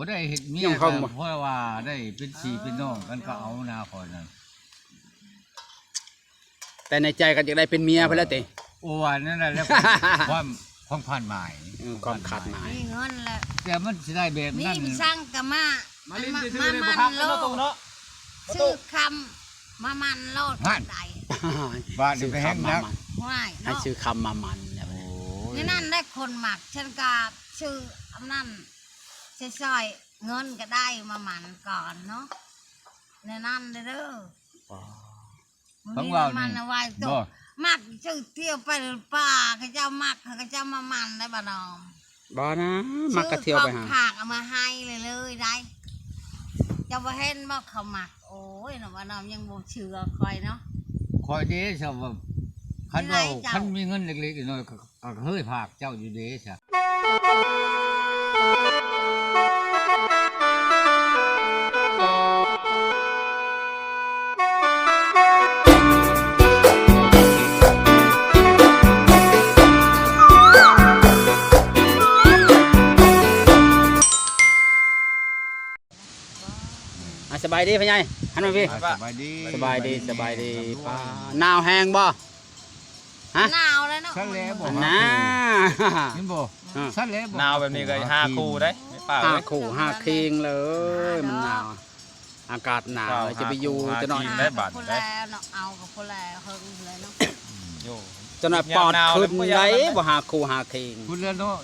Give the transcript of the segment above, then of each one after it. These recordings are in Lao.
ບໍ່ໄດ້ເຮັດເມຍ ຍັງເຂົ້າ ກໍເພາະວ່າໄດ້ເປັນພີ່ເປັນນ້ອງກັນ ເອີ ກໍເອົານາຂ້ອຍນັ້ນ. ແຕ່ໃນໃຈກໍຢາກໄດ້ເປັນເມຍ ເອີ ເພິ່ນແລ້ວຕິ. ໂອ້ ວ່ານັ້ນແຫຼະ ແລ້ວ ຄວາມ ຄວາມຄາດໝາຍ ເອີ ຄວາມຄາດໝາຍ ມີເງິນແລ້ວ ແຕ່ມັນຊິໄດ້ແບບນັ້ນ ມີສັງກະມາ ມາຫຼິ້ນຊື່ໆ ມາ ມາມັນໂລດ ຕູ້ເນາະ ຊື້ຄຳມາມັນໂລດ ຫັ້ນ ໄດ້ ບາດນີ້ໄປແຮງໜັກ ຫ້ວຍ ໃຫ້ ເນາະ ຊື້ຄຳມາມັນແລ້ວ ໂອ້ຍ ໃນນັ້ນໄດ້ຄົນມັກ ສັນກະຊື້ອັນນັ້ນ ຊິຊ່ອຍເງິນກໍໄດ້ມາໝັ່ນກ່ອນເນາະ ແນວນັ້ນເດີ. ອໍ ເພິ່ນເວົ້ານີ້ ມັນໄວ້ໂຕ ບໍ່ ມັກຊື່ທ່ຽວໄປປ່າ ເຂົາເຈົ້າມັກ ເຂົາເຈົ້າມາໝັ່ນໄດ້ບໍ່ນ້ອງ? ບໍ່ນະ ມັກກໍທ່ຽວໄປຫາ ຊື້ຂອງຝາກເອົາມາໃຫ້ເລີຍໆ ໄດ້ ເຈົ້າບໍ່ເຫັນບໍ່ ເຂົາມັກ. ໂອ້ຍ ນ້ອງວ່ານ້ອງຍັງບໍ່ເຊື່ອຂ້ອຍເນາະ ຂ້ອຍເດ້ ຊະວ່າ ຄັນເວົ້າ ຄັນມີເງິນເລັກໆ ນ້ອຍໆ ກໍເຄີຍຝາກເຈົ້າຢູ່ເດ້ຊະ. ອ່າ ສະບາຍດີພໍ່ໃຫຍ່ ຫັນມາພີ້ ອ່າ ສະບາຍດີ ສະບາຍດີ ສະບາຍດີ ປ້າ ໜາວແຮງບໍ່? ຮະ? ໜາວແລ້ວເນາະ ຊັ້ນແຫຼະບໍ່ ອັນນ່າ ເຫັນບໍ່? ອືມ ຊັ້ນແຫຼະບໍ່ ໜາວແບບນີ້ກໍຫາຄູ່ໄດ້ ໄດ້ປ້າເອີຍ ຫາຄູ່ຫາຄີງເລີຍ ມັນໜາວ ອາກາດໜາວ ຈະໄປຢູ່ຈະນອນ ຫາຄູ່ຫາຄີງໄດ້ບາດນີ້ ເອົາກັບຜູ້ແລເນາະ ເອົາກັບຜູ້ແລເຫິງເລີຍເນາະ ໂຍ ຈະໜ້ອຍປອດຂຶ້ນໄດ໋ ບໍ່ຫາຄູ່ຫາຄີງ ພຸ້ນແຫຼະເນາະ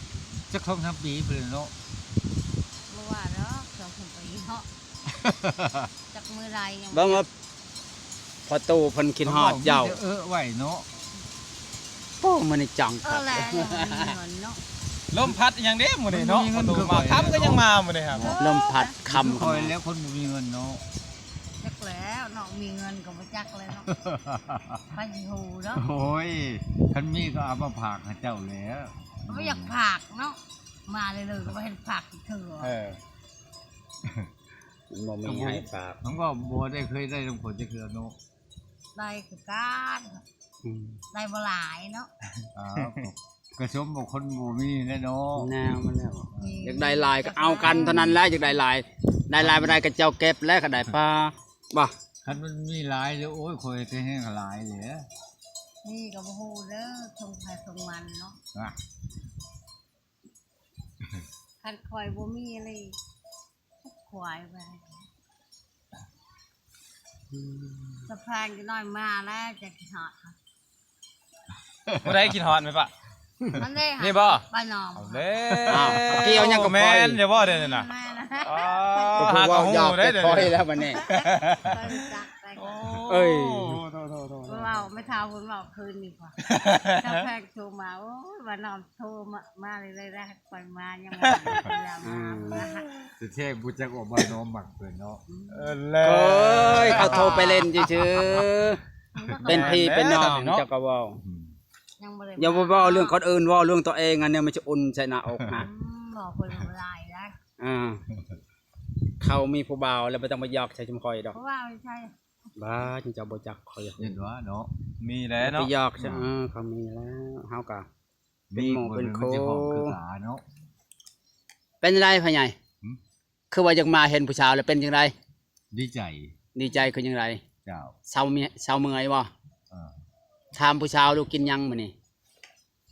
ຈັກສອງສາມປີພຸ້ນແຫຼະເນາະ ບໍ່ວ່າດອກ ສອງສາມປີເນາະ ຈັກມື້ໃດຍັງ ເບິ່ງວ່າ ພໍ່ຕູ້ເພິ່ນຄິດຮອດເຈົ້າ ເວົ້າມີແຕ່ເອີໄວ້ເນາະ ໂອ້ ມື້ນີ້ຈັງ ເອີ ຄັກ ແລ້ວຍັງບໍ່ມີເງິນເນາະ ລົມພັດອີ່ຫຍັງເດ້ມື້ນີ້ເນາະ ບໍ່ມີເງິນ ພໍ່ຕູ້ ຄື ມາຄ່ຳກໍຍັງມາມື້ນີ້ ເອີ ລົມພັດຄ່ຳ ຄືຂ້ອຍແລ້ວ ຄົນບໍ່ມີເງິນເນາະ ຈັກແລ້ວເນາະ ມີເງິນກໍບໍ່ຈັກແລ້ວເນາະ ໃຜຊິຮູ້ເນາະ ໂອ້ຍ ຄັນມີກໍເອົາມາຝາກໃຫ້ເຈົ້າແຫຼະ ບໍ່ຢາກຝາກເນາະ ມາເລີຍໆ ກໍບໍ່ເຫັນຝາກຈັກເທື່ອ ເອີ ມັນບໍ່ມີໃຫ້ຝາກ ມັນກໍບໍ່ໄດ້ເຄີຍໄດ້ນຳຄົນຈັກເທື່ອເນາະ ໄດ້ຄືກັນ ອືມ ໄດ້ບໍ່ຫຼາຍເນາະ ອ້າວ ກໍສົມວ່າຄົນບໍ່ມີແຫຼະເນາະ ແນວມັນແລ້ວ ອືມ ຢາກໄດ້ຫຼາຍກໍເອົາກັນເທົ່ານັ້ນແຫຼະ ຢາກໄດ້ຫຼາຍ ໄດ້ຫຼາຍບໍ່ໄດ້ກໍເຈົ້າເກັບແຫຼະ ກໍໄດ້ປາ ບໍ່ ຄັນມັນມີຫຼາຍເດີ ໂອ້ຍ ຂ້ອຍກໍແຮງຫຼາຍແຫຼະ ນີ້ກໍບໍ່ຮູ້ເດີ ຊົງໃຜຊົງມັນເນາະ ອະ ຄັນຂ້ອຍບໍ່ມີເລີຍ ຄວາຍໄປ ອືມ ສະພານກໍນ້ອຍມາແລ້ວ ຈະຄິດຮອດ ຜູ້ໃດຄິດຮອດແມ່ນປະ? ມັນເດ້ ນີ້ບໍ່? ປ້ານ້ອງ ເອົາແລ້ວ ອ້າວ ກ່ຽວຫຍັງກັບຂ້ອຍ ແມ່ນຢູ່ບໍ່ເດ້ນີ້ນະ? ແມ່ນ ອໍ ກໍຄືເວົ້າຢອກແຕ່ຂ້ອຍແລ້ວບັດນີ້ ຂ້ອຍຮູ້ຈັກໄປ ໂອ້ ເອີຍ ໂທໆໆໆ ເວົ້າ ແມ່ເຖົ້າເພິ່ນເວົ້າຄືນນີ້ ສະພານໂທມາ ໂອ້ຍ ວ່ານ້ອງ ໂທມາ ມາເລື້ອຍໆ ໄດ້ ຂ້ອຍມາຍັງບໍ່ໄດ້ ອືມ ແທ້ໆ ບໍ່ຈັກວ່າບ້ານນ້ອງມັກເພິ່ນເນາະ ເອີ ແລ້ວ ເອີຍ ເຂົາໂທໄປຫຼິ້ນຊື່ໆ ເປັນພີ່ເປັນນ້ອງ ເຈົ້າກໍເວົ້າ ອືມ ຍັງບໍ່ໄດ້ ຢ່າໄປເວົ້າເລື່ອງຄົນອື່ນ ເວົ້າເລື່ອງຕົວເອງ ອັນນີ້ມັນຈະອຸ່ນໃສ່ໜ້າອົກນະ ອືມ ເວົ້າເພິ່ນບໍ່ຫຼາຍນະ ອ່າ ເຂົາມີຜູ້ບ່າວແລ້ວ ບໍ່ຕ້ອງມາຢອກໃສ່ຊຸມຂ້ອຍດອກ ເວົ້າໃສ່ ບ້າ ເຈົ້າບໍ່ຈັກຂ້ອຍ ເຫັນວ່າເນາະ ມີແລ້ວເນາະ ໄປຢອກຊະ ອືມ ເອີ ເຂົາມີແລ້ວ ເຮົາກະເປັນໝູ່ເປັນຄູ່ ເປັນຈັ່ງໃດພໍ່ໃຫຍ່? ຫືມ ຄືວ່າຢາກມາເຫັນຜູ້ສາວແລ້ວເປັນຈັ່ງໃດ? ດີໃຈ ດີໃຈຄືຈັ່ງໃດ? ເຈົ້າ ເຊົາເມື່ອຍ ເຊົາເມື່ອຍບໍ່? ເອີ ຖາມຜູ້ສາວດູ ກິນຫຍັງມື້ນີ້?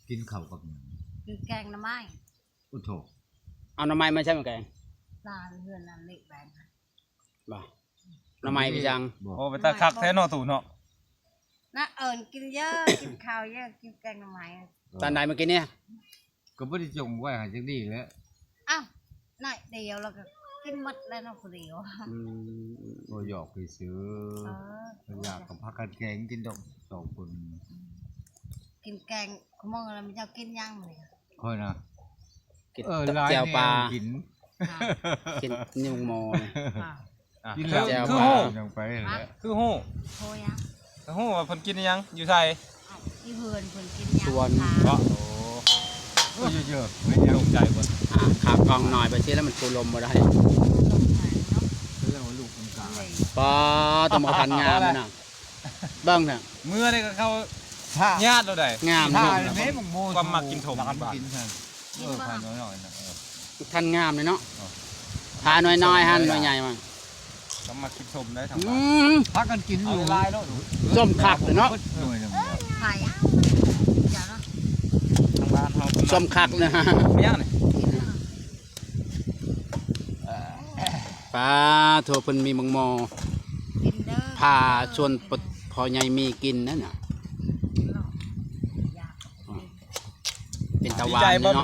ກິນເຂົ້າກັບຫຍັງ? ກິນແກງໜໍ່ໄມ້ ໂອ້ໂທ ເອົາໜໍ່ໄມ້ມາໃສ່ໝາກແກງ ຫຼານເຮືອນອັນເລັກແບງ ບໍ່ ໜໍ່ໄມ້ໄປຈັ່ງ ບໍ່ ໂອ້ ເປັນຕາຄັກແທ້ເນາະ ຕູ້ເນາະ ນະ ເອີ້ນກິນເຢີ ກິນເຂົ້າເຢີ ກິນແກງໜໍ່ໄມ້ ຕອນໃດມາກິນນີ້? ກໍບໍ່ໄດ້ຈົ່ງໄວ້ໃຫ້ຈັກດີແຫຼະ ອ້າວ ໜ້ອຍດຽວແລ້ວກໍກິນໝົດແລ້ວເນາະ ຜູ້ດຽວ ອືມ ບໍ່ຢອກຊື່ໆ ເອີ ເພິ່ນຢາກກໍພາກັນແກງກິນດອກ ສອງຄົນ ອືມ ກິນແກງ ຂະໝໍລະ ເຈົ້າກິນຫຍັງມື້ນີ້? ຂ້ອຍນະ ກິນ ເອີ ແຈ່ວປາ ກິນ ກິນຍຸງໝໍນີ້ ອ່າ ອ່ະ ກິນແລ້ວ ແຈ່ວປາ ຍັງໄປແຫຼະ ຄືຮູ້ ໂທຫຍັງ ຮູ້ວ່າເພິ່ນກິນອີ່ຫຍັງ ຢູ່ໃສ ຢູ່ເຮືອນເພິ່ນກິນຫຍັງ ສວນ ເບາະ ໂອ້ ເອີ ເຢີໆ ເຮັດຫຍັງ ຕົກໃຈເພິ່ນ ອ່າ ຂາກອງໜ້ອຍໄປຊິແລ້ວ ມັນກູ້ລົມບໍ່ໄດ້ ລົມໄປເນາະ ເລື່ອງວ່າລູກຄົນກາງ ປາ ຕ້ອງມາທັນງາມນະ. ເບິ່ງເຖາະ ເມື່ອໃດກໍເຂົ້າຍາດໂລດໃດ໋ ງາມ ຖ້າແມ່ໝົກໂມ ຄວາມມັກກິນຖົມ ກິນບໍ່ ເອີ ຂ້ອຍນ້ອຍໆນະ ເອີ ທັນງາມເລີຍເນາະ ເອີ ຖ້າໜ່ວຍນ້ອຍຫັ້ນ ໜ່ວຍໃຫຍ່ມັນ ກໍມາກິນສົ້ມໄດ້ທັງ ອື ບ້ານ ມ ພາກັນກິນຢູ່ ເອົາຫຼາຍໆໂລດ ສົ້ມຄັກເລີຍເນາະ ໜ່ວຍໜຶ່ງ ໃຜ ເຈົ້າເນາະ ທາງບ້ານເຮົາ ສົ້ມຄັກເລີຍ ມີຫຍັງນີ້ ປ້າໂທ ເພິ່ນມີໝາກໝໍ້ ກິນເດີ ພາຊວນພໍ່ໃຫຍ່ມີກິນນັ້ນນະ ເປັນຕາຫວານເນາະ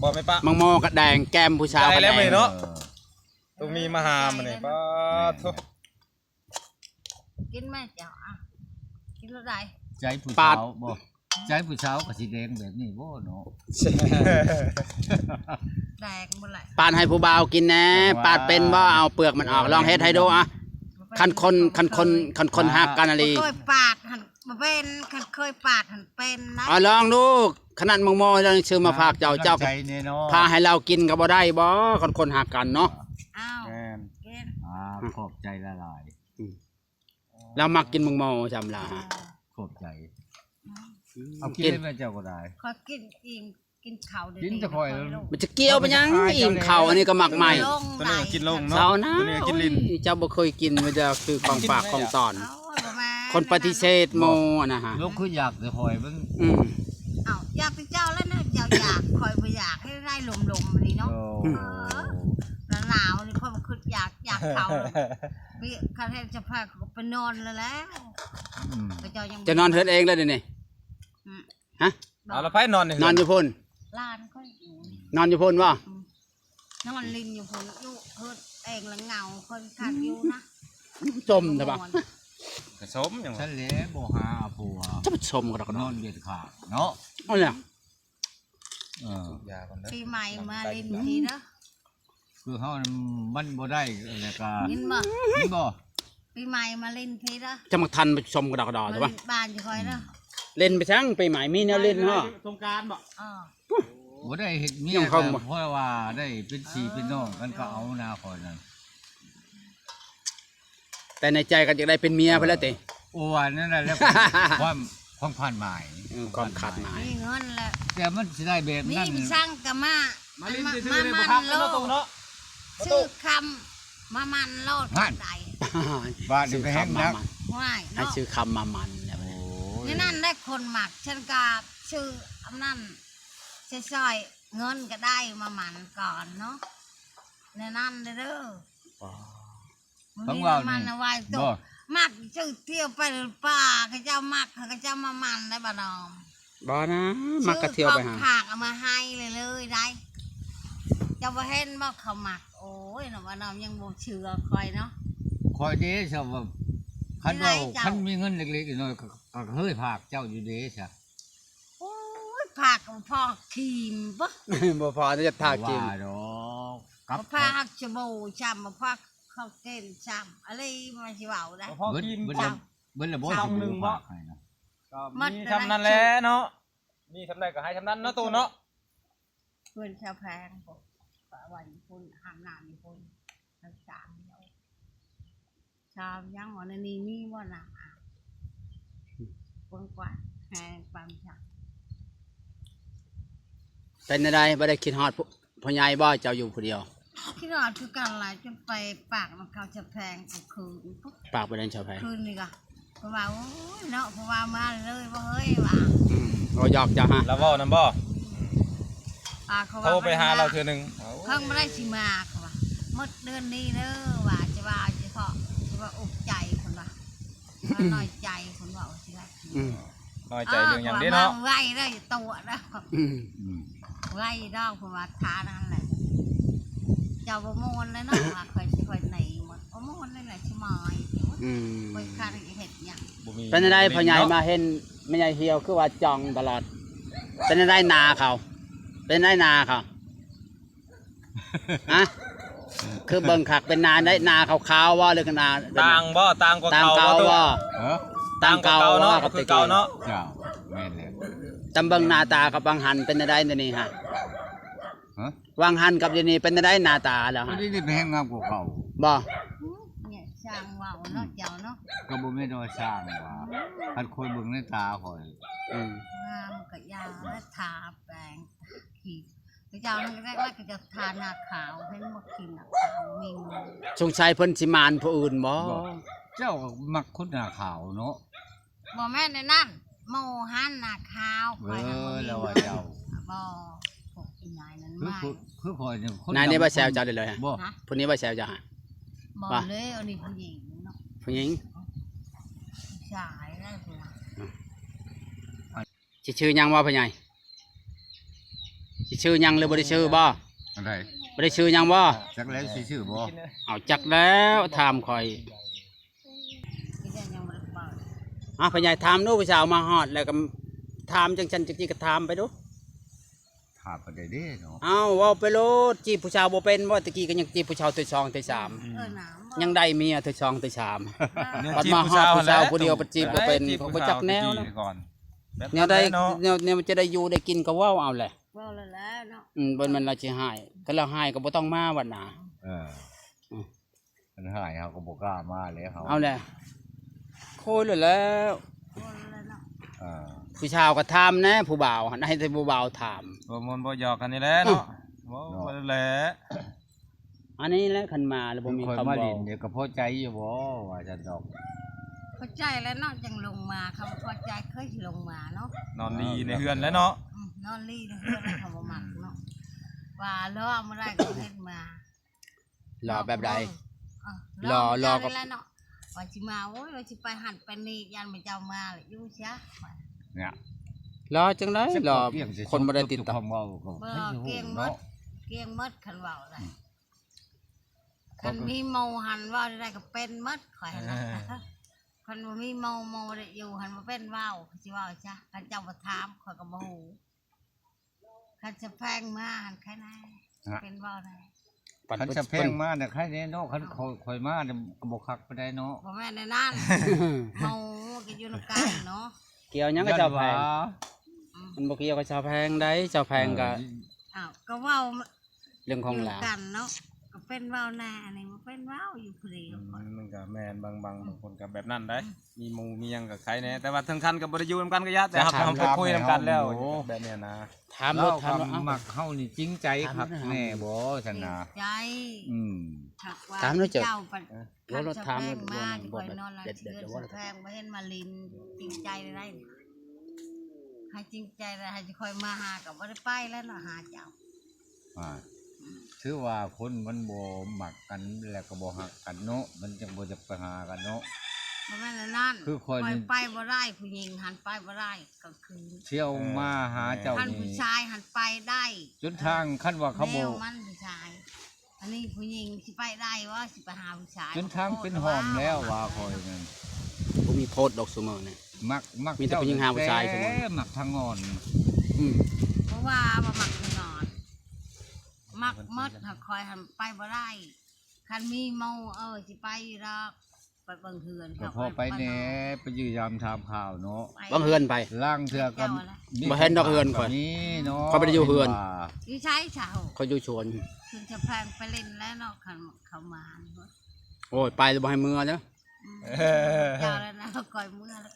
ບໍ່ແມ່ນປະ ໝາກໝໍ້ກໍແດງ ແກ້ມຜູ້ສາວກໍແດງ ເນາະ ຕ້ອງມີມາຫາມື້ນີ້ ປາດໂທ ກິນແມ່ເຈົ້າ ອ່ະ ກິນໂລດໃດ ໃຈຜູ້ສາວບໍ່ ໃຈຜູ້ສາວກໍຊິແດງແບບນີ້ບໍ່ເນາະ ແດງບໍ່ຫຼາຍ ປາດໃຫ້ຜູ້ບ່າວກິນແດ່ ປາດເປັນບໍ່ ເອົາເປືອກມັນອອກ ລອງເຮັດໃຫ້ດູ ອ່ະ ຄັນຄົນ ຄັນຄົນ ຄັນຄົນຮັກກັນອີ່ຫຼີ ເຄີຍປາດຫັ້ນ ບໍ່ເປັນ ຄັນເຄີຍປາດຫັ້ນເປັນນະ ອ່າ ລອງດູ ຂະໜາດໝາກໝໍ້ລາວຍັງຊື້ມາຝາກເຈົ້າ ເຈົ້າກໍພາໃຫ້ລາວກິນກໍບໍ່ໄດ້ບໍ່ ຄັນຄົນຮັກກັນເນາະ ອ້າວ ແມ່ນ ກິນ ອ່າ ຂອບໃຈຫຼາຍໆ ອືມ ລາວມັກກິນໝາກໝໍ້ຊ່ຳລາວ ຂອບໃຈ ອືມ ເອົາກິນແມ່ເຈົ້າກໍໄດ້ ຂ້ອຍກິນອີ່ມ ກິນເຂົ້າ ກິນແຕ່ຂ້ອຍ ມັນຈະກ່ຽວໄປຫຍັງ ອີ່ມເຂົ້າ ອັນນີ້ກໍໝາກໄມ້ ໂຕນີ້ກໍກິນລົງເນາະ ເຈົ້ານະ ໂຕນີ້ກໍກິນຫຼິ້ນ ໂອ້ຍ ເຈົ້າບໍ່ເຄີຍກິນ ມີແຕ່ຄືຂອງຝາກຂອງຕ້ອນ ຄົນປະຕິເສດໝູ່ຫັ້ນນະ ລູກຄືຢາກແຕ່ຂ້ອຍເບິ່ງ ອືມ ເອົ້າ ຢາກແຕ່ເຈົ້າແລ້ວນະ ເຈົ້າຢາກ ຂ້ອຍບໍ່ຢາກ ເຮັດໄດ້ລົມໆນີ້ເນາະ ໂອ້ ເອີ ໜາວໆນີ້ຂ້ອຍບໍ່ຄິດຢາກ ຢາກເຂົ້າ ຄັນເຮັດສະພາບກໍໄປນອນແລ້ວແຫຼະ ອືມ ເຈົ້າຍັງ ຈະນອນເຮືອນເອງແລ້ວດຽວນີ້ ອືມ ຮະ ເອົາລະ ໃຜນອນນີ້ ນອນຢູ່ພຸ້ນ ຫຼານຂ້ອຍຢູ່ ນອນຢູ່ພຸ້ນບໍ່ ອືມ ນອນຫຼິ້ນຢູ່ພຸ້ນ ຢູ່ເຮືອນເອງລະເຫງົາ ຂ້ອຍຄັກຢູ່ນະ ສົ້ມແທ້ບາດ ກະສົ້ມຫຍັງ ຊັ້ນແຫຼະ ບໍ່ຫາເອົາຜົວ ຈະໄປສົ້ມກໍໄດ້ ນອນເດັດຂາດເນາະ ເອົາແຫຼະ ເອີ ປີໃໝ່ມາຫຼິ້ນພີ້ເດີ ຄືເຮົາມັນບໍ່ໄດ້ແລ້ວກະ ຍິນບໍ່ ຍິນບໍ່ ປີໃໝ່ມາຫຼິ້ນພີ້ເດີ ຈະມາທັນໄປຊົມກະດອກກະດໍ ມາຫຼິ້ນບ້ານຢູ່ຂ້ອຍເດີ ຫຼິ້ນໄປຊັ້ນປີໃໝ່ ມີແນວຫຼິ້ນເນາະ ສົງການບໍ່ ເອີ ບໍ່ໄດ້ເຮັດເມຍ ເພາະວ່າໄດ້ເປັນພີ່ເປັນນ້ອງກັນກໍເອົານາຂ້ອຍນັ້ນ ແຕ່ໃນໃຈກໍຢາກໄດ້ເປັນເມຍພຸ້ນແຫຼະຕິ ໂອ້ ວ່ານັ້ນແຫຼະ ຄວາມ ຄວາມຄາດໝາຍ ເອີ ຄວາມຄາດໝາຍ ມີເງິນແລ້ວ ແຕ່ມັນຊິໄດ້ແບບນັ້ນ ມີສັງກະມາ ມາຫຼິ້ນຊື່ໆ ມາມັນໂລດ ຊື້ຄຳມາໝັ່ນໂລດ ຫັ້ນ ໄດ້ ບາດນີ້ໄປແຮງໜັກ ຫ້ວຍ ໃຫ້ເນາະ ຊື້ຄຳມາໝັ່ນແລ້ວ ໂອ້ຍ ໃນນັ້ນແຫຼະຄົນມັກ ສັນກະຊື້ອັນນັ້ນ ຊິຊ່ອຍເງິນກໍໄດ້ມາໝັ່ນກ່ອນເນາະ ໃນນັ້ນເດີ ອໍ ມັນເວົ້ານີ້ ມັນໄວ້ໂຕ ບໍ່ ມັກຊື້ທ່ຽວໄປປ່າ ເຂົາເຈົ້າມັກ ເຂົາເຈົ້າມາໝັ່ນໄດ້ບໍ່ນ້ອງ ບໍ່ນະ ມັກກະທ່ຽວໄປຫາ ຊື້ຂອງຝາກເອົາມາໃຫ້ເລີຍໆ ໄດ້ ເຈົ້າບໍ່ເຫັນບໍ່ ເຂົາມັກ ໂອ້ຍ ນ້ອງວ່ານ້ອງຍັງບໍ່ເຊື່ອຂ້ອຍເນາະ ຂ້ອຍເດ້ ຊະວ່າ ຄັນເວົ້າ ເປັນໄລເຈົ້າ ຄັນມີເງິນເລັກໆນ້ອຍໆ ກໍ ກໍເຄີຍຝາກເຈົ້າຢູ່ເດ້ຊະ ໂອ້ຍ ຝາກກໍພໍກິນບໍ່ ບໍ່ພໍຈະຖ້າກິນ ວ່າດອກ ກັບ ບໍ່ພໍຮັກສະບູຊ້ຳ ບໍ່ພໍ ເຂົ້າເກັນຊ້ຳ ອະໄລມັນຊິເວົ້າໄດ້ ບໍ່ພໍກິນ ເບິດ ເບິດແລ້ວ ເບິດແລ້ວບໍ່ ຊາວໜຶ່ງບໍ່ ກໍມີຊ່ຳນັ້ນແຫຼະເນາະ ມີຊ່ຳໃດກໍໃຫ້ຊ່ຳນັ້ນເນາະ ໂຕເນາະ ເພິ່ນຊາວແພງ ໄວ້ພຸ້ນ ຫ້າມນ້ຳຢູ່ພຸ້ນ ທັງສາມດຽວ ຊາວຍັງວ່າໃນນີ້ມີບໍ່ນະ ເບິ່ງກວ່າ ແຮງປານສັກ ເປັນແນວໃດ ບໍ່ໄດ້ຄິດຮອດ ພໍ່ໃຫຍ່ບໍ່ ເຈົ້າຢູ່ຜູ້ດຽວ ຄິດຮອດຄືກັນຫຼາຍ ຈົນໄປປາກນຳເຂົາຈະແພງຄືນ ປາກໄປນັ້ນຊາວແພງ ຄືນນີ້ກະ ເພິ່ນວ່າ ໂອ້ຍເນາະ ເພິ່ນວ່າມາເລີຍບໍ່ເຮີ້ຍວ່າ ອືມ ເວົ້າຢອກເຈົ້າຮະ ລາວເວົ້ານຳບໍ່ ອືມ ປາກເຂົາວ່າ ໂທໄປຫາລາວເທື່ອໜຶ່ງ ເພິ່ນບໍ່ໄດ້ຊິມາ ເຂົາວ່າ ໝົດເດືອນນີ້ເດີວ່າ ຈະວ່າ ຈະເພາະ ຈະວ່າອົກໃຈ ເພິ່ນວ່າ ນ້ອຍໃຈ ເພິ່ນເວົ້າຊີ້ແຫຼະ ອືມ ນ້ອຍໃຈເລື່ອງຫຍັງເດ້ເນາະ ເອີ ເຂົາວ່າມາໄວເດີ ຕົວະເດີ ອືມ ອືມ ໄວດອກ ເພາະວ່າທ່ານັ້ນແຫຼະ ເຈົ້າບໍ່ມ່ວນເລີຍເນາະ ວ່າຂ້ອຍຊິ ຂ້ອຍໜີໝົດ ບໍ່ມ່ວນເລີຍແຫຼະ ຊິມາຍ ອືມ ຂ້ອຍຄັນຊິເຮັດຫຍັງ ບໍ່ມີ ເປັນຈັ່ງໃດພໍ່ໃຫຍ່ ເນາະ ມາເຫັນແມ່ໃຫຍ່ຫ່ຽວ ຄືວ່າຈ່ອງຕະຫຼອດ ເປັນຈັ່ງໃດນາເຂົາ ເປັນຈັ່ງໃດນາເຂົາ ຮະ ຄືເບິ່ງຄັກເປັນນາໄດ໋ ນາຂາວໆບໍ່ ຫຼືນາ ຕ່າງບໍ່ ຕ່າງກວ່າເກົ່າບໍ່ ຮະ ຕ່າງກວ່າເກົ່າບໍ່ ເນາະ ຄືເກົ່າເນາະ ເຈົ້າ ແມ່ນແລ້ວ ຕາມເບິ່ງໜ້າຕາກັບວັງຫັນເປັນຈັ່ງໃດດຽວນີ້ຮະ ຮະ ວັງຫັນກັບດຽວນີ້ເປັນຈັ່ງໃດໜ້າຕາແລ້ວ ດຽວນີ້ແຮງງາມກວ່າເກົ່າບໍ່ ນີ້ຊ່າງເວົ້າເນາະ ເຈົ້າເນາະ ກໍບໍ່ແມ່ນວ່າຊ່າງວ່າ ຄັນຂ້ອຍເບິ່ງໃນຕາຂ້ອຍ ອືມ ງາມກະຢ່າ ທາແປງ ຂີ້ ເຈົ້ານັ້ນກໍໄດ້ວ່າຈະທາໜ້າຂາວ ເຫັນບໍ່ ຂີ້ໜ້າຂາວ ສົງໄສເພິ່ນຊິໝານຜູ້ອື່ນບໍ່? ບໍ່ ເຈົ້າມັກຄົນໜ້າຂາວເນາະ. ບໍ່ແມ່ນແນວນັ້ນ ໝູ່ຫັ້ນໜ້າຂາວ ເອີ ຂ້ອຍຫັ້ນບໍ່ມີ ແລ້ວວ່າເຈົ້າ ບໍ່ ພວກອີ່ຫຍັງນັ້ນ ຄື ມາ ຄື ຄືຂ້ອຍນີ້ຄົນ ນາຍນີ້ວ່າແຊວເຈົ້າໄດ້ເລີຍ ບໍ່ ຜູ້ນີ້ວ່າແຊວເຈົ້າຫາ ບໍ່ ວ່າ ເລີຍ ອັນນີ້ຜູ້ຍິງເນາະ ຜູ້ຍິງ ຜູ້ຊາຍໄດ້ຜູ້ ຊິຊື່ຫຍັງບໍ່ພໍ່ໃຫຍ່? ຊິຊື່ຫຍັງ ຫຼືບໍ່ໄດ້ຊື່ບໍ່? ອັນໃດ? ບໍ່ໄດ້ຊື່ຫຍັງບໍ່? ຈັກແລ້ວຊິຊື່ບໍ່? ເອົາ ຈັກແລ້ວ ຖາມຂ້ອຍ ອ່າ ພໍ່ໃຫຍ່ຖາມດູ ຜູ້ສາວມາຮອດແລ້ວກໍຖາມ ຈັ່ງຊັ້ນຈັ່ງຊີ້ກໍຖາມໄປດູ. ຖາມປານໃດເດ້ເນາະ? ເອົ້າ ເວົ້າໄປໂລດ ຈີບຜູ້ສາວບໍ່ເປັນບໍ່? ແຕ່ກີ້ກໍຍັງຈີບຜູ້ສາວເທື່ອສອງເທື່ອສາມ ອືມ ເອີ ນະ ຍັງໄດ້ເມຍເທື່ອສອງເທື່ອສາມ ຍັງ ບັດມາຮອດຜູ້ສາວຜູ້ດຽວ ບັດຈີບບໍ່ເປັນ ເອີຍ ຈີບຜູ້ສາວ ກໍບໍ່ຈັກແນວ ແນວໃດ ແນວ ແນວມັນຈະໄດ້ຢູ່ໄດ້ກິນກໍເວົ້າເອົາແຫຼະ ເວົ້າແລ້ວແຫຼະເນາະ ອືມ ບໍ່ແມ່ນລາວຊິຮ້າຍ ຄັນລາວຮ້າຍກໍບໍ່ຕ້ອງມາວັດໜ້າ ເອີ ອືມ ຄັນຮ້າຍເຮົາກໍບໍ່ກ້າມາແລ້ວ ເຮົາ ເອົາແຫຼະ ໂຄຍໂລດແລ້ວ ເອີ ຜູ້ສາວກໍຖາມແດ່ ຜູ້ບ່າວຫັ້ນ ໃຫ້ແຕ່ຜູ້ບ່າວຖາມ ບໍ່ມ່ວນບໍ່ຢອກກັນນີ້ແຫຼະເນາະ ເອີ ບໍ່ ເນາະ ບໍ່ແຫຼະ ອັນນີ້ແຫຼະ ຄັນມາແລ້ວບໍ່ມີຄວາມເວົ້າ ຂ້ອຍມາຫຼິ້ນນີ້ກໍພໍໃຈຢູ່ບໍ່ ວ່າຊັ້ນດອກ ພໍໃຈແລ້ວເນາະ ຈັ່ງລົງມາ ຄຳວ່າພໍໃຈເຄີຍຊິລົງມາເນາະ ນອນລີໃນເຮືອນແຫຼະເນາະ ອືມ ນອນລີໃນເຮືອນ ເຂົາບໍ່ມັກເນາະ ອືມ ວ່າລໍມາໄດ້ກໍເຮັດມາ ລໍແບບໃດ? ລໍ ລໍ ລໍກັບ ວ່າຊິມາ ໂອ້ຍ ວ່າຊິໄປຫັ້ນໄປນີ້ ຢ້ານເຂົາເຈົ້າມາແລ້ວຢູ່ຊະ ນີ້ ລໍຈັ່ງໃດ? ລໍຄົນບໍ່ໄດ້ຕິດຕໍ່ ບໍ່ ກ່ຽງໝົດ ກ່ຽງໝົດ ຄັນເວົ້າໄດ້ ອືມ ຄັນມີໝູ່ຫັ້ນເວົ້າໄດ້ກໍເປັນໝົດ ຂ້ອຍຫັ້ນນະ ຄັນບໍ່ມີໝູ່ ໝູ່ບໍ່ໄດ້ຢູ່ຫັ້ນ ບໍ່ເປັນເວົ້າ ຊິເວົ້າຊະ ຄັນເຈົ້າບໍ່ຖາມ ຂ້ອຍກໍບໍ່ຮູ້. ຄັນສະແພງມາຫັ້ນໃຄແນ່ ເປັນເວົ້າແນ່ ຄັນສະແພງມານະໃຄແນ່ເນາະ ຄັນຂ້ອຍ ຂ້ອຍມານະກໍບໍ່ຄັກປານໃດເນາະ ບໍ່ແມ່ນແນວນັ້ນ ເຮົາກໍຢູ່ນຳກັນເນາະ ກ່ຽວຫຍັງກັບສາວແພງ ອືມ ມັນບໍ່ກ່ຽວກັບສາວແພງໃດ ສາວແພງກໍ ເອີ ອ້າວ ກໍເວົ້າ ເລື່ອງຂອງລາວ ກັນເນາະ ກໍເປັນເວົ້າແນ່ ອັນນີ້ບໍ່ເປັນເວົ້າ ຢູ່ຜູ້ດຽວ ອືມ ມັນກໍແມ່ນ ບາງ ບາງ ບາງຄົນກໍແບບນັ້ນໄດ໋ ອືມ ມີໝູ່ມີຫຍັງກໍໃຄແນ່ ແຕ່ວ່າເຖິງຂັ້ນກໍບໍ່ໄດ້ຢູ່ນຳກັນກໍຢ່າ ແຕ່ເຮົາ ເຮົາໄປຄຸຍນຳກັນແລ້ວ ແບບນີ້ນະ ຖາມໂລດ ຖາມໂລດ ເອົ້າ ມັກເຮົານີ້ຈິງໃຈຄັກແນ່ບໍ່ຊັ້ນນະ ຈິງໃຈ ອືມ ຖາມໂລດເຈົ້າ ເຈົ້າ ເອີ ເວົ້າໂລດ ຖາມໂລດ ມາ ຂ້ອຍນອນຫຼັບເຮືອນສະແພງ ບໍ່ເຫັນມາຫຼິ້ນ ຈິງໃຈໄດ້ ໃຫ້ຈິງໃຈແລ້ວ ໃຫ້ຂ້ອຍມາຫາກໍບໍ່ໄດ້ໄປແລ້ວເນາະ ຫາເຈົ້າ ອ່າ ອືມ ຖືວ່າຄົນມັນບໍ່ມັກກັນ ແລ້ວກໍບໍ່ຮັກກັນເນາະ ມັນຈັ່ງບໍ່ຢາກໄປຫາກັນເນາະ ບໍ່ແມ່ນແນວນັ້ນ ຄືຂ້ອຍ ຂ້ອຍໄປບໍ່ໄດ້ ຜູ້ຍິງຫັ້ນໄປບໍ່ໄດ້ກາງຄືນ ທ່ຽວມາຫາເຈົ້ານີ້ ຄັນຜູ້ຊາຍຫັ້ນໄປໄດ້ ຈົນທາງ ເອີ ຄັນວ່າເຂົາບໍ່ ແນວມັນຜູ້ຊາຍ ອັນນີ້ຜູ້ຍິງຊິໄປໄດ້ບໍ່ ຊິໄປຫາຜູ້ຊາຍ ຈົນທາງເປັນຫ້ອມແລ້ວວ່າຂ້ອຍນັ້ນ ບໍ່ມີໂພດດອກຊຸມື້ນີ້ ມັກ ມັກ ມີແຕ່ຜູ້ຍິງຫາຜູ້ຊາຍຊຸມື້ ມັກທາງອ່ອນ ອືມ ບໍ່ວ່າບໍ່ມັກທາງອ່ອນ ມັກໝົດ ຫາກຂ້ອຍຫັ້ນໄປບໍ່ໄດ້ ຄັນມີໝູ່ ເອີ ຊິໄປຢູ່ດອກ ໄປເບິ່ງເຮືອນ ກໍພໍໄປແດ່ ໄປຢ້ຽມຢາມຖາມຂ່າວເນາະ ເບິ່ງເຮືອນໃຜ ລາງເທື່ອກໍບໍ່ເຫັນດອກເຮືອນຂ້ອຍ ຂ້ອຍບໍ່ໄດ້ຢູ່ເຮືອນ ຢູ່ໃສຊະ ຂ້ອຍຢູ່ສວນ ຂຶ້ນສະແພງໄປຫຼິ້ນແລ້ວເນາະ ຄັນເຂົາມາ ໂອ້ຍ ໄປແລ້ວບໍ່ໃຫ້ເມືອເດີ ອືມ ເຈົ້າແລ້ວນະ ຂ້ອຍເມືອແລ້ວ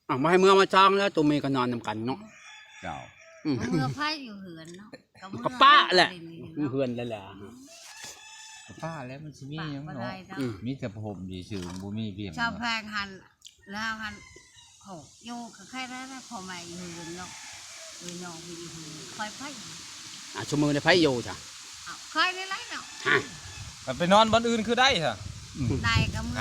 ອ້າວ ບໍ່ໃຫ້ເມືອມາຊ່ອງແລ້ວ ໂຕເມຍກໍນອນນຳກັນເນາະ ເຈົ້າ ອືມ ເມືອໃຜຢູ່ເຮືອນເນາະ ກໍປະແຫຼະ ເຮືອນແຫຼະ ກໍປະແຫຼະ ມັນຊິມີຫຍັງເນາະ ອືມ ມີແຕ່ພົມຊື່ໆ ບໍ່ມີພຽງ ຊາວແພງຫັ້ນ ລາວຫັ້ນ ໂອ້ ຢູ່ກໍໃຄແລ້ວ ພໍ່ແມ່ຢູ່ເຮືອນເນາະ ເອີ ນ້ອງຢູ່ເຮືອນ ຂ້ອຍໄປ ອ່າ ຊຸມື້ນີ້ໃຜຢູ່ຊະ ອ້າວ ຂ້ອຍນີ້ແຫຼະເນາະ ຮະ ມັນໄປນອນບ່ອນອື່ນຄືໄດ້ຊະ ໄດ້ກໍມື້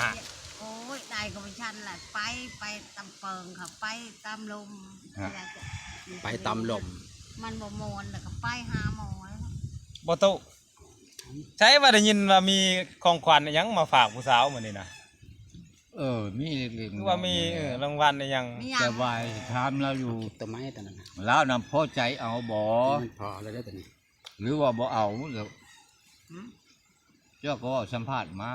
ໂອ້ຍ ໄດ້ກໍບໍ່ທັນລະ ໄປ ໄປຕາມເປິງ ເຂົາໄປຕາມລົມ ຮະ ໄປຕາມລົມ ມັນບໍ່ມ່ວນ ແລ້ວກໍໄປຫາໝໍ ບໍ່ຕູ້ ໃສວ່າໄດ້ຍິນວ່າມີຂອງຂວັນອີ່ຫຍັງມາຝາກຜູ້ສາວມື້ນີ້ນະ ເອີ ມີເລັກໆ ຄືວ່າມີ ນ້ອຍໆ ເອີ ລາງວັນອີ່ຫຍັງ ມີຫຍັງ ແຕ່ວ່າໃຫ້ຖາມລາວຢູ່ ເກັບຕົ້ນໄມ້ຕົວນັ້ນນະ ລາວນຳພໍໃຈເອົາບໍ່ ມັນພໍແລ້ວເດີຕົວນີ້ ຫຼືວ່າບໍ່ເອົາ ແລ້ວ ຫືມ ເຈົ້າກໍເວົ້າສຳພາດມາ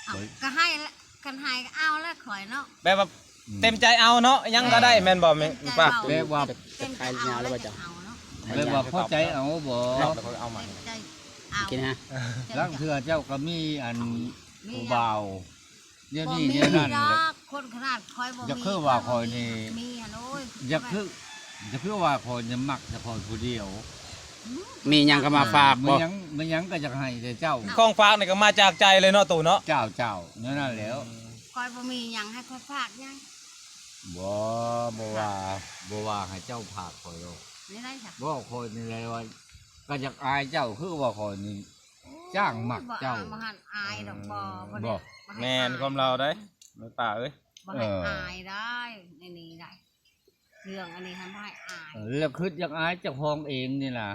ເອົ້າ ເອີຍ ກໍໃຫ້ລະ ຄັນໃຫ້ກໍເອົາລະຂ້ອຍເນາະ ແບບວ່າ ອືມ ເຕັມໃຈເອົາເນາະ ຫຍັງກໍໄດ້ ເອີ ແມ່ນບໍ່ແມ່ນ ເຕັມໃຈເວົ້າ ແບບວ່າ ເຕັມໃຈເອົາລະ ຢາກເອົາເນາະ ແບບວ່າພໍໃຈເອົາບໍ່ ເຕັມໃຈເອົາ ກິນຮະ ລາງເທື່ອເຈົ້າກໍມີອັນ ມີ ຜູ້ບ່າວ ດຽວນີ້ ບໍ່ມີ ດຽວນັ້ນ ດອກ ຄົນຂະໜາດຂ້ອຍບໍ່ມີ ຢ່າຄືວ່າຂ້ອຍນີ້ ມີຫັ້ນ ໂອ້ຍ ຢ່າຄື ຢ່າຄືວ່າຂ້ອຍນີ້ມັກແຕ່ຂ້ອຍຜູ້ດຽວ ມີຫຍັງກໍມາຝາກບໍ່? ມີຫຍັງ ມີຫຍັງກໍຢາກໃຫ້ແຕ່ເຈົ້າ. ຂອງຝາກນີ້ກໍມາຈາກໃຈເລີຍເນາະ ໂຕເນາະ. ເຈົ້າ ເຈົ້າ ແນວນັ້ນແຫຼ້ວ. ຂ້ອຍບໍ່ມີຫຍັງໃຫ້ຂ້ອຍຝາກຫຍັງ. ບໍ່ ບໍ່ວ່າ ບໍ່ວ່າໃຫ້ເຈົ້າຝາກຂ້ອຍດອກ. ແນວໃດຊະ? ບໍ່ ຂ້ອຍນີ້ແຫຼະວ່າ ກໍຢາກອາຍເຈົ້າ ຄືວ່າຂ້ອຍນີ້ຈ້າງມັກເຈົ້າ. ບໍ່ ບໍ່ຫັນອາຍດອກ. ບໍ່ ບໍ່ ບໍ່ ແມ່ນຄວາມລາວໃດ໋ ແມ່ປ້າເອີຍ. ບໍ່ໃຫ້ອາຍໄດ໋ ໃນນີ້ໄດ໋ ເລື່ອງອັນນີ້ຫັ້ນບໍ່ໃຫ້ອາຍ. ແລ້ວຄຶດຢາກອາຍເຈົ້າຂອງເອງນີ້ນະ.